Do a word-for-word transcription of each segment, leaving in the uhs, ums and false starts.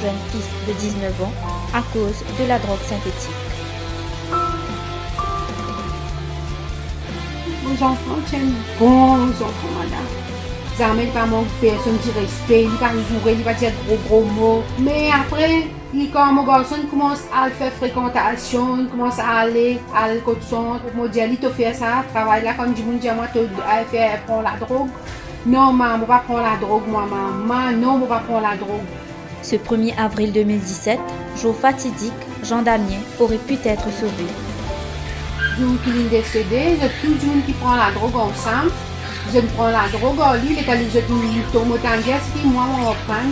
jeune fils de dix-neuf ans à cause de la drogue synthétique. Mo zanfan ti enn bon zanfan, madam. Zame li pa mank personn direspe, li pa zoure, li pa dir gro gro mo. Me apre, li, kan mo garson koumans al fer frekantasion, koumans ale, al kot sant, mo dir li, to fer sa travay la, kan dimoun dir mwa to al fer, pran ladrog. Non ma, mo pa pran ladrog mwa ma, ma non, mo pa pran ladrog. Ce premier avril deux mille dix-sept, jour fatidique, Jean Damien aurait pu être sauvé. Zour ki linn desede, zot tou dimoun ki pran ladrog ansam, zot pran ladrog ar li, letan li zot inn tom, mo tann dir, si mwa mo aprann,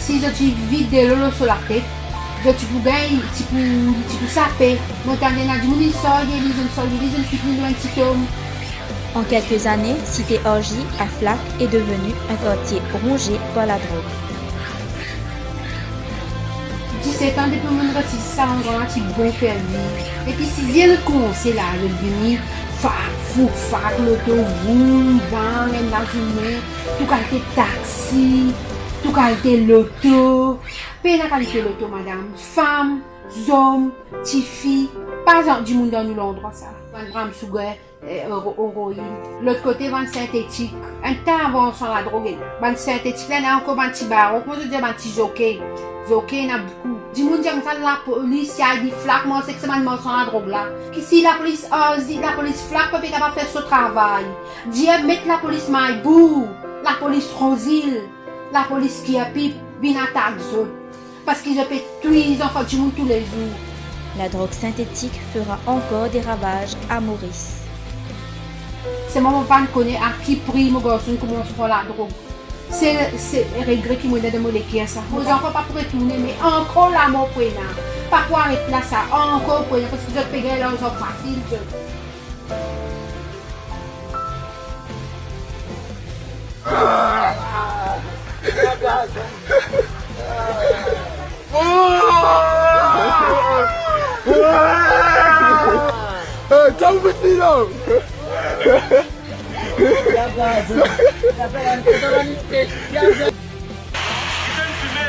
si zot ti vid delo lor so latet, zot ti pou gagn, ti pou, ti pou sape. Mo tann dir ena dimoun inn sarye li, zot inn sarye li, zot inn kit li lor enn ti tom. En quelques années, cité Orji à Flacq est devenue un quartier rongé par la drogue. Diset an depi mo resi sa landrwa la ti bon fer viv. Epi sizie zot koumans la, zot vini fak, fouk, fak, loto, voum, vang, enn lazounen, tou kalite taxi, tou kalite loto. Pena kalite loto, madam. Fam, zom, tifi, pa zan dimoun dan nou landrwa sa. Bann bram souger, eh, oro-, oroin. Lot kote, bann sintetik. Enn ta bann marsan ladrog ena. Bann sintetik la, ena ankor bann ti baron, kouma zot dir, bann ti zoke. Zoke, ena boukou. Dimoun dir koumsa, lapolis, CID Flacq, mo sek se bann marsan ladrog la. Ki si lapolis Orji, lapolis Flacq pa pe kapav fer so travay, dir met lapolis Maybou, lapolis Rosil, lapolis Kirpip vinn atak zot. Parski zot pe touy zanfan dimoun toulezour. La drogue synthétique fera encore des ravages à Maurice. Selman mo pa'nn kone a ki pri mo garson koumans pran ladrog. Se, se regre ki mo ena dan mo leker sa. Mo zanfan pa pou retourne, me ankor lamor pou ena. Pa pou aret la sa, ankor pou ena, parski zot pe gagn larzan fasil, zot. Hey, tell me, Tino! Kit enn fime! Kit enn fime!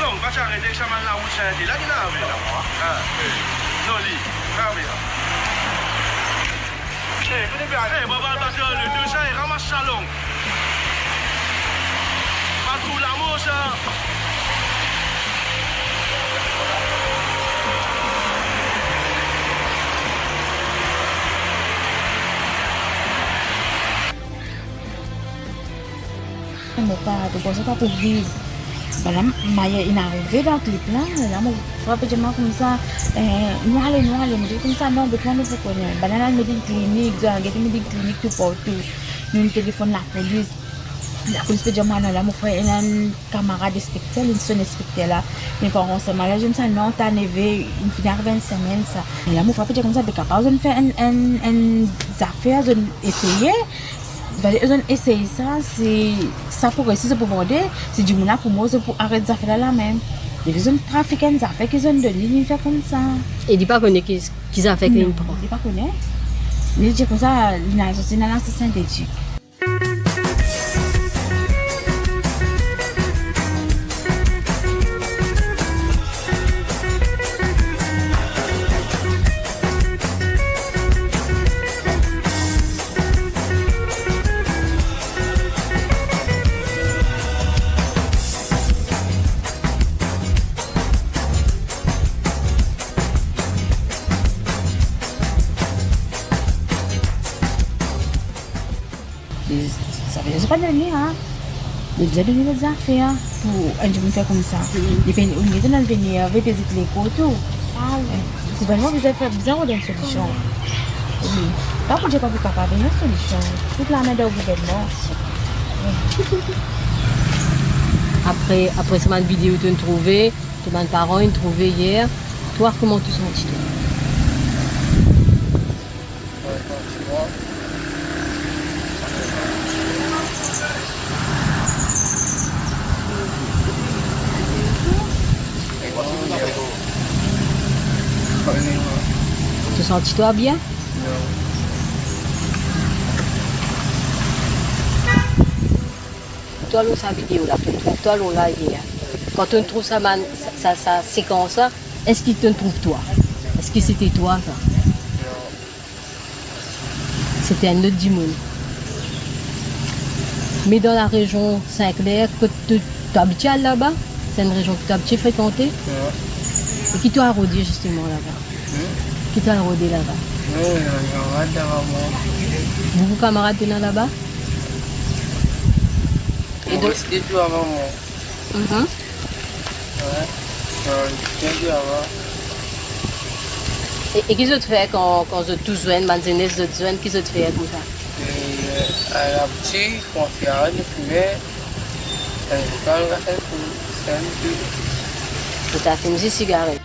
Non, pa ti arete ek sa bann larout sante la, ki lave la? Ah, non, li, lave la. Eh, kote pe ale? Eh, baba, al pase dan ledo sa e ramas sa long. Pa trouv lamor sa. Mo pa, to panse pa pou viv. Bann la, maye inn arive dan klip la, la mo frape dir mwa koumsa, eh, nou ale, nou ale. Mo dir koumsa, non, bet mwa nou pou kone. Bann la, nou met li klinik, zot al gete met li klinik toupartou. Nou, nou telefonn lapolis. Lapolis pe dir mwa, non, la mo frer, ena enn kamarad inspekter, li sonn inspekter la. Me pa ansam, la dir koumsa, non, ta neve, inn fini arive enn semenn sa. Me la mo frape dir koumsa, be kapav zot fer enn, enn, enn zafer, zot eseye. Zot esey sa, si sa pou resi, zot pou vande, si dimoun la pou mor, zot pou aret zafer la lamem. Depi zot trafik enn zafer ki zot donn li, li fer koumsa. E li pa kone ki, ki zafer ki li pran. Li pa kone. Li dir koumsa, li ena, li ena lansans sintetik. Savedir zot pa donn li, a. Zot bizin donn li lot zafer, a, pou enn dimoun fer koumsa. Li pe, li pe donn li pe nerve, pe zet lekor tou. Ah wi. Eh, gouvernman bizin fer, bizin rod enn solision. Wi. Pa pou dir pa pou kapav, enn solision. Tout lame dan gouvernman. Apre, apre sa bann video to'nn trouve, to bann paran inn trouve yer, twa, kouma to santi twa? To santi twa bien? Twa lor sa video la, to trouv twa lor la yer. Kan to trouv sa bann, sa, sa, sa sekans la, eski to trouv twa? Eski sete twa sa? Sete enn lot dimoun. Me dan larezion Sinclair, kot to, to abitie al laba? Se enn rezion ki to abitie frekante? Wi. E ki to al rode zisteman laba? Hmm? Ki to al rode laba? Non, non, non, rod laba mwa. Boukou kamarad to ena laba? E donk, reste tou laba mwa. Mhm. Wi. Euh, bien dur, hein. E, e ki zot fer kan, kan zot tou zwenn, bann zenes zot zwenn, ki zot fer koumsa? E, euh, al abitie, koumans aret fime, e, kan zot finn fim, fim, fim. Zot al fim zis sigaret.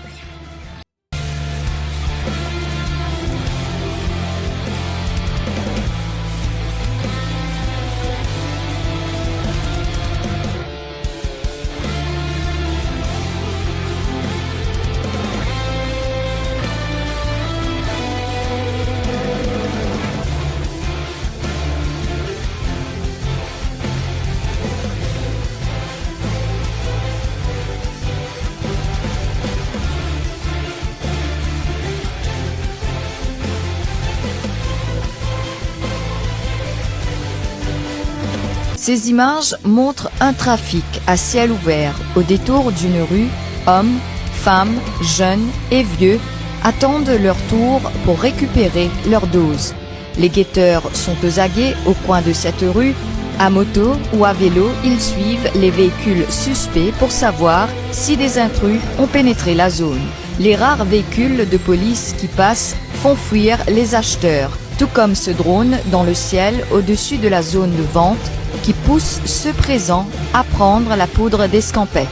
Ces images montrent un trafic à ciel ouvert au détour d'une rue. Hommes, femmes, jeunes et vieux attendent leur tour pour récupérer leur dose. Les guetteurs sont aux aguets au coin de cette rue. À moto ou à vélo, ils suivent les véhicules suspects pour savoir si des intrus ont pénétré la zone. Les rares véhicules de police qui passent font fuir les acheteurs, tout comme ce drone dans le ciel au-dessus de la zone de vente qui pousse ceux présents à prendre la poudre d'escampette.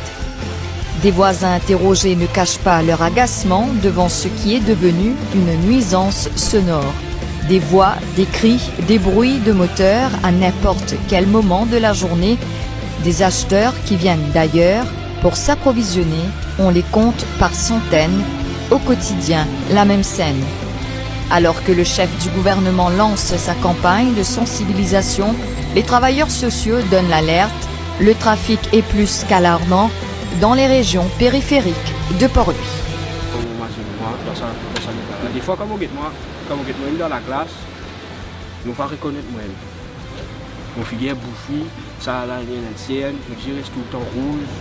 Des voisins interrogés ne cachent pas leur agacement devant ce qui est devenu une nuisance sonore. Des voix, des cris, des bruits de moteur à n'importe quel moment de la journée. Des acheteurs qui viennent d'ailleurs pour s'approvisionner, on les compte par centaines. Au quotidien, la même scène. Alors que le chef du gouvernement lance sa campagne de sensibilisation, les travailleurs sociaux donnent l'alerte. Le trafic est plus qu'alarmant dans les régions périphériques de Port-Louis. Mo mazinn mwa dan sa, dan sa leta la. Defwa, kan mo get mwa, kan mo get mwa dan laklas, mo pa rekonet mwa. Mo figir boufi, sa la, enn, enn sern, mo figir res toultan rouz.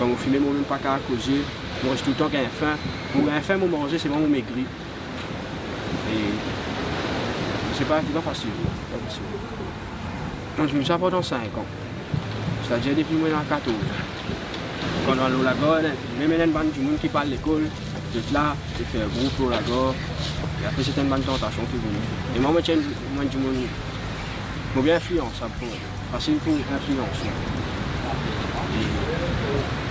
Kan mo fime, mo mem pa kapav koze, mo res toultan gagn fin. Mo gagn fin, mo manze, selman mo megri. E, mo pa, li pa fasil, pa fasil. Mo finn finn sa pandan sink an. Setadir depi mo ena katorz an. Kan nou al lor lagar, mem ena enn bann dimoun ki pa al lekol, zot la, zot fer group lor lagar, e apre se enn bann tantasion ki vini. E mwa, mo ti enn, mo enn dimoun, mo bien infliansab koumadir. Fasil pou inflianse. E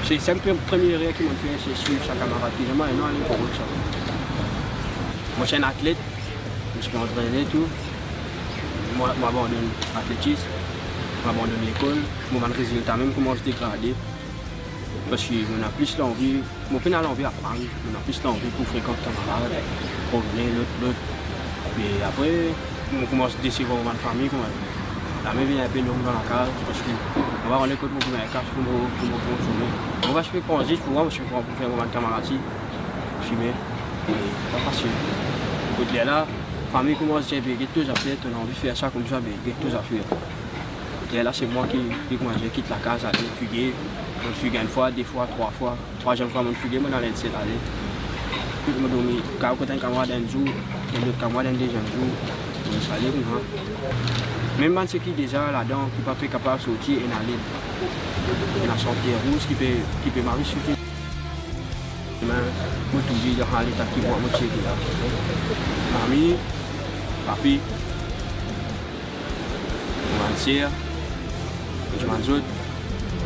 se, se enn pre-, premie erer ki mo fer, se swiv sa kamarad ki dir mwa, "Non, ale lor rod sa." Mo ti enn atlet, mo ti pe antrene tou. Mo, mo abandonn atletis, mo abandonn lekol, mo bann rezilta mem koumans degrade. Parski mo ena plis lanvi, mo pena lanvi aprann, mo ena plis lanvi pou frekant kamarad, promene, lot, lot. E apre, mo koumans desevwar mo bann fami, koumans lame vinn inpe long dan lakaz, parski mo pa kone kot mo pou gagn kas pou mo, pou mo konsome. Mo pa ti pe pran zis pou mwa, mo ti pe pran pou fer mo bann kamarad fime. E pa fasil. Kot lerla, fami koumans dir, "Be, get to zafer, to ena anvi fer sa koumsa, be, get to zafer." Lerla se mwa ki, ki koumans kit lakaz, ale fige. Mo fige enn fwa, de fwa, trwa fwa. Trwaziem fwa mo fige, mo al enn sel ale. Mo dormi ka-, kot enn kamarad enn zour, enn lot kamarad enn deziem zour. Mo ale koumsa. Mem bann seki deza ladan ki pa pe kapav sorti, ena led, ena santer rouz ki pe, ki pe mari sirte. Me mo touzour dan leta ki mwa mo ti ete la. Mami, papi, mo bann ser, mo dimann zot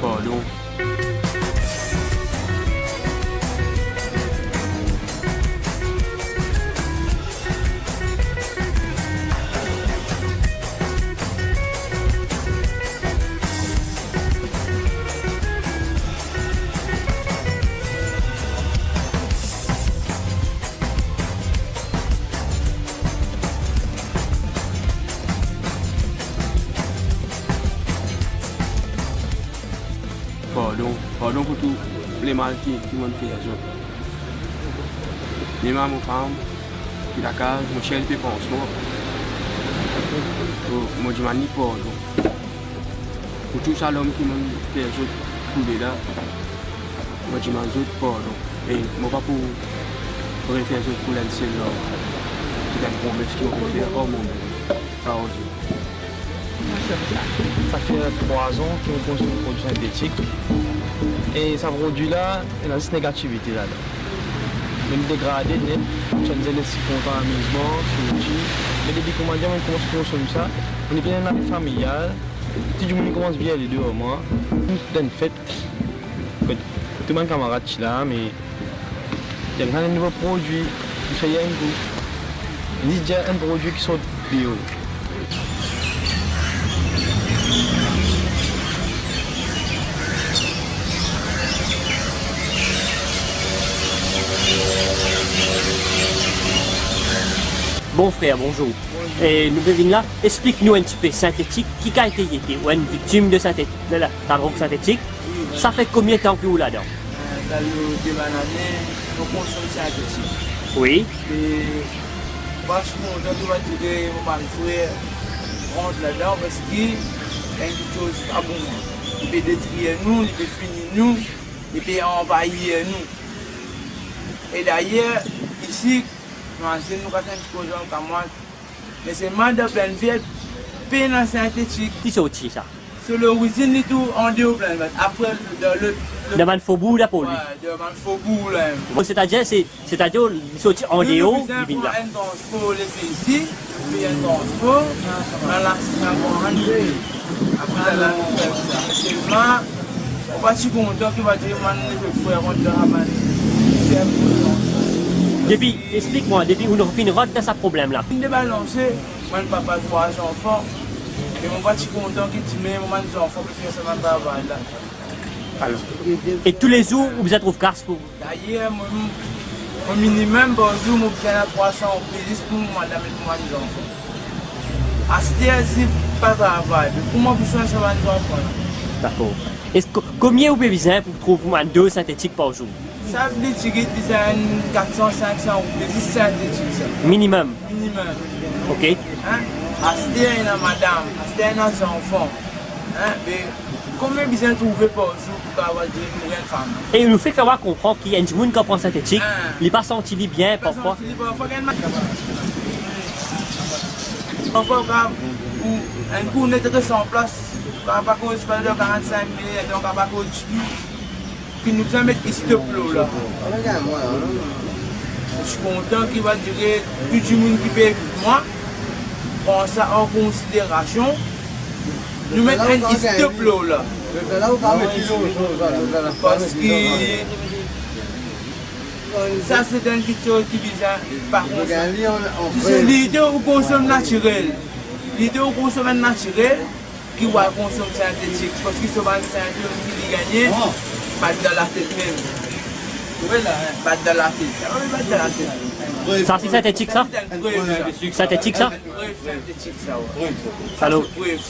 pardon. Pardon, pardon pou tou lemal ki, ki mo'nn fer zot. Mem mo fam, ki lakaz, mo ser, li pe pans mwa. Mo, mo dimann li pardon. Pou tou sa lom ki mo'nn fer zot touledan, mo dimann zot pardon. E mo pa pou refer zot pou enn sel lom. Ki bann promes ki mo pe fer ar momem. Sa fer trwa an ki mo konn konsoum prodwi sintetik. E sa prodwi la, ena zis negativite ladan. Mo'nn degrade net, mo ti ena lespri kontan, amizman, sorti. Me depi, koumadir, mo'nn koumans konsoum sa, mo'nn vinn enn lavi familial. Tou dimoun koumans vinn ale deor mwa. Dan fet, kot tou bann kamarad ti la, me li ena enn nouvo prodwi, mo seye enn gou. Li dir enn prodwi ki sort deor. Bon frer, bonzour. E nou pe vinn la, explik nou enn tipe sintetik, ki kalite li ete, ou enn viktim de sintet-, de la, la drog sintetik. Sa fer konbien tan ki ou ladan? Eh, sa fer de bann ane, mo konsom sintetik. Wi. E, franseman, dan tou, mo dir mo bann frer rant ladan, parski enn kiksoz pa bon. Li pe detrir nou, li pe fini nou, li pe anvayir nou. E dayer, isi, nou aste, nou kas enn ti koze an kamwad. Me selman dan Plaine Verte, pena sintetik. Ki sorti sa? So lorizinn, li tou andeor Plaine Verte. Apre, dan lot, lot, dan bann fobour la pou li? Wi, dan bann fobour la. Bon, setadir, se, setadir, li sorti andeor, li vinn la. Enn transpor, li vinn isi, epi enn transpor, dan la, la, apre, la, la, nou fer sa. Selman, mo pa ti kontan ki, pa dir, mo'nn fek frer rant dan sa bann, frer rant dan sa. Depi, explik mwa, depi ou finn rant dan sa problem la? Finn debalanse, mo'nn papa trwa zanfan, e mo pa ti kontan ki dime mo bann zanfan pe fer sa bann travay la. Alor, e toulezour, ou bizin trouv kas pou? Dayer, mo, mo minimem par zour, mo bizin ena trwa san roupi zis pou mo madam ek mo bann zanfan. Aster, si pa travay, me kouma pou swinn sa bann zanfan la? Dakor. Eski, ko-, konbien ou pe bizin pou trouv bann doz sintetik par zour? Sa, li ti git bizin enn kat san, sink san roupi, zis sintetik sa. Minimem? Minimem. Ok. Hein? Aster ena madam, aster ena zanfan. Hein? Me konbien bizin trouve par zour pou kapav dir nou enn fam? E nou fek fer konpran ki enn dimoun kan pran sintetik, ah, li pa santi li bien parfwa. Li pa santi li parfwa, gagn mal. Parfwa, ou kapav, ou, enn kou, net res an plas, ou kapav pa koz pandan karant-sink minit, ou kapav pa koz ditou. Ki nou bizin met stop lor la. Mo ti kontan ki, pa dir, tou dimoun ki pe ekout mwa, pran sa an konsiderasion. Nou met enn stop lor la. Parski sa se enn kiksoz ki bizin pa konsom. Li ete ou konsom natirel. Li ete ou konsom enn natirel ki ou al konsom sintetik. Parski so bann sintom ki li gagne, bat dan latet mem. Bat dan latet. Sa, wi, bat dan latet. Sa se sintetik, sa? Sintetik, sa? Wi, sintetik, sa, wi. Alor,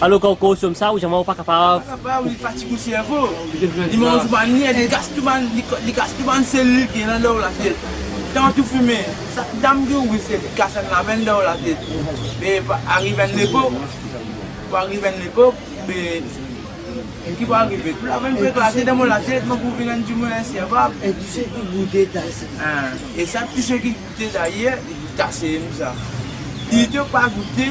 alor, kan ou konsom sa, ou zame ou pa kapav. Pa kapav, li fatig ou servo. Li manz ou bann ner, li kas tou bann, li, li kas tou bann selil ki ena dan ou latet. Tan tou fime, sa dam ki ou wi, se li kas enn lavenn dan ou latet. Me pa ariv enn lepok, pa ariv enn lepok, me ki pou arive? Tou lavenn pou eklate dan mo latet, mo pou vinn enn dimoun inservab. E tou seki goute, tase. Hein, e sa, tou seki goute dayer, li tase nou sa. Li to pa goute,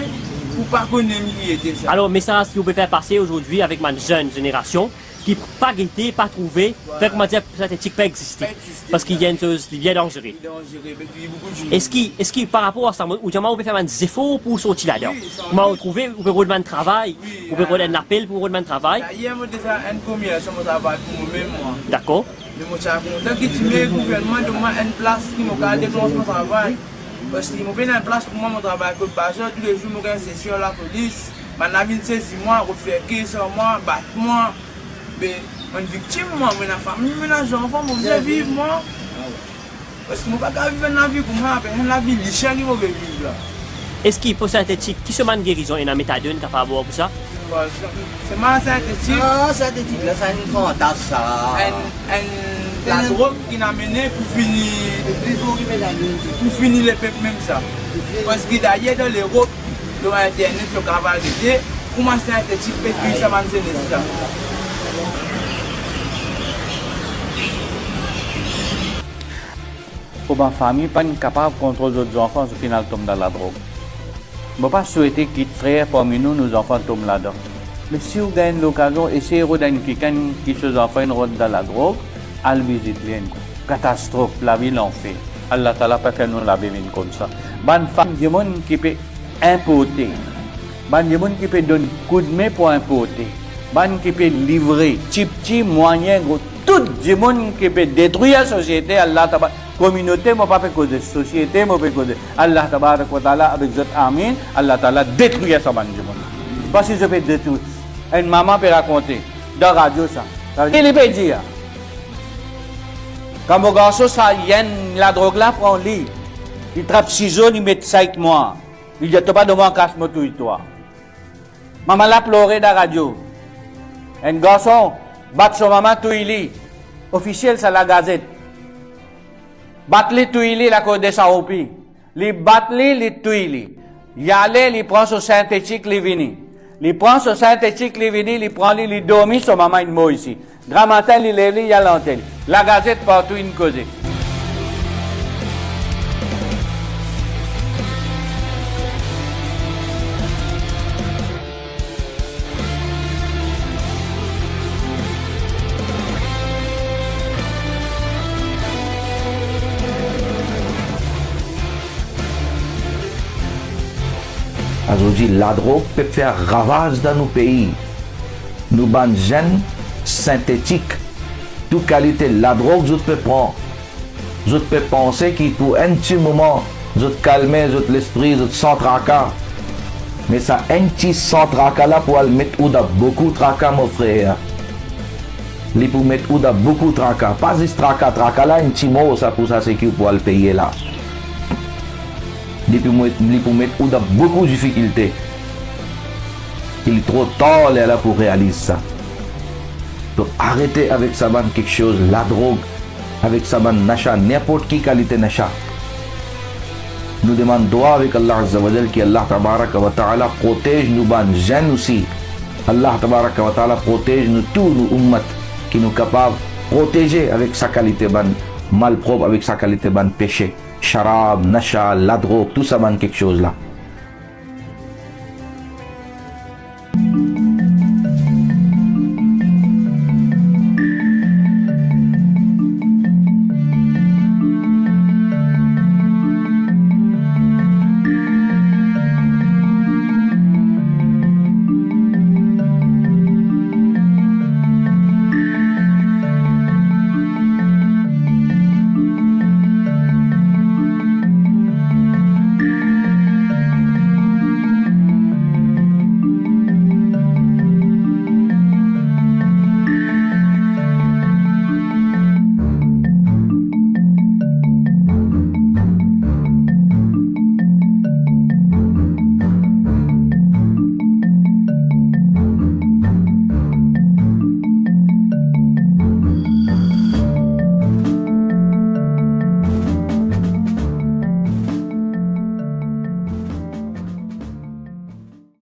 Ou pa kone ki ete sa. Alor, mesaz ki ou pe fer pase azordi avek bann zenn zenerasion ki pa gete, pa trouve, fer koumadir sintetik pa existe. Pa existe. Parski li enn soz, li bien danzere. Li danzere, epi li boukou dimoun. Eski, eski par rapor a sa, ou dir mwa ou pe fer bann zefor pou sorti ladan? Wi, sa. Kouma ou trouve, ou pe rod bann travay, wi, ou pe rod enn lapel pou rod bann travay? Dayer, mo deza enn komersan, mo travay pou momem mwa. Dakor. Me mo ti a kontan ki dime gouvernman donn mwa enn plas ki mo kapav deklans mo travay. Parski mo pena enn plas pou mwa, mo travay kot bazar, toulezour mo gagn sesion lapolis. Bann la vinn sezi mwa, rod fer kes ar mwa, bat mwa. Be, mo enn viktim mwa, mo ena fami, mo ena zanfan, mo bizin viv mwa. Parski mo pa kapav viv enn lavi koumsa, apre enn lavi lisien ki mo pe viv la. Eski pou sintetik, ki so bann gerizon ena, metadone kapav bwar pou sa? Bon, se, se mwa sintetik. Non, sintetik la, sa enn fantas sa. Enn, enn ladrog ki'nn amene pou fini, pou fini lepep mem sa. Parski dayer dan Lerop, lor internet, zot kapav al gete kouma sintetik pe touy sa bann zenes sa. Kouma fami pa'nn kapav kontrol zot zanfan, zot finn al tom dan ladrog. Mo pa swete ki frer parmi nou, nou zanfan tom ladan. Me si ou gagn lokazion, esey rod enn kikenn ki so zanfan inn rant dan ladrog, al vizit li enn kou. Katastrof, lavi lanfer. Allah Taala pa fer nou lavi vinn koumsa. Bann fam, dimoun ki pe inporte, bann dimoun ki pe donn koudme pou inporte, bann ki pe livre, tipti, mwayin, gro, tou dimoun ki pe detrir sosiete, Allah Taala, kominote, mo pa pe koze sosiete, mo pe koze Allah Tabarak wa Taala avek zot, amin, Allah Taala detrir sa bann dimoun. Parski zot pe detrir. Enn mama pe rakonte dan radio sa. Ki li pe dir? Kan mo garson sa, enn ladrog la pran li, li trap sizo, li met sa ek mwa. Li dir, "To pa donn mwa kas, mo touy twa." Mama la plore dan radio. Enn garson bat so mama, touy li. Ofisiel sa, Lagazet. Bat li, touy li, lakoz de san roupi. Li bat li, li touy li. Li ale, li pran so sintetik, li vini. Li pran so sintetik, li vini, li pran li, li dormi, so mama inn mor isi. Gramatin, li lev li, li al anter li. Lagazet partou inn koze. Azordi, ladrog pe fer ravaz dan nou pei. Nou bann zenn, sintetik, tou kalite ladrog zot pe pran. Zot pe panse ki pou enn ti moman, zot kalme zot lespri, zot san traka. Me sa enn ti san traka la pou al met ou dan boukou traka, mo frer. Li pou met ou dan boukou traka. Pa zis traka, traka la enn ti mor sa, pou sa seki ou pou al peye la. Li pou met, li pou met ou dan boukou difikilte. Ki li tro tar lerla pou realiz sa. Donk, arete avek sa bann kiksoz, ladrog, avek sa bann nasha, ninport ki kalite nasha. Nou demann dwa avek Allah Azza wa Jal ki Allah Tabaraka wa Taala protez nou bann zenn osi. Allah Tabaraka wa Taala protez nou tou, nou oummat, ki nou kapav proteze avek sa kalite bann malprop, avek sa kalite bann pese, sharab, nasha, ladrog, tou sa bann kiksoz la.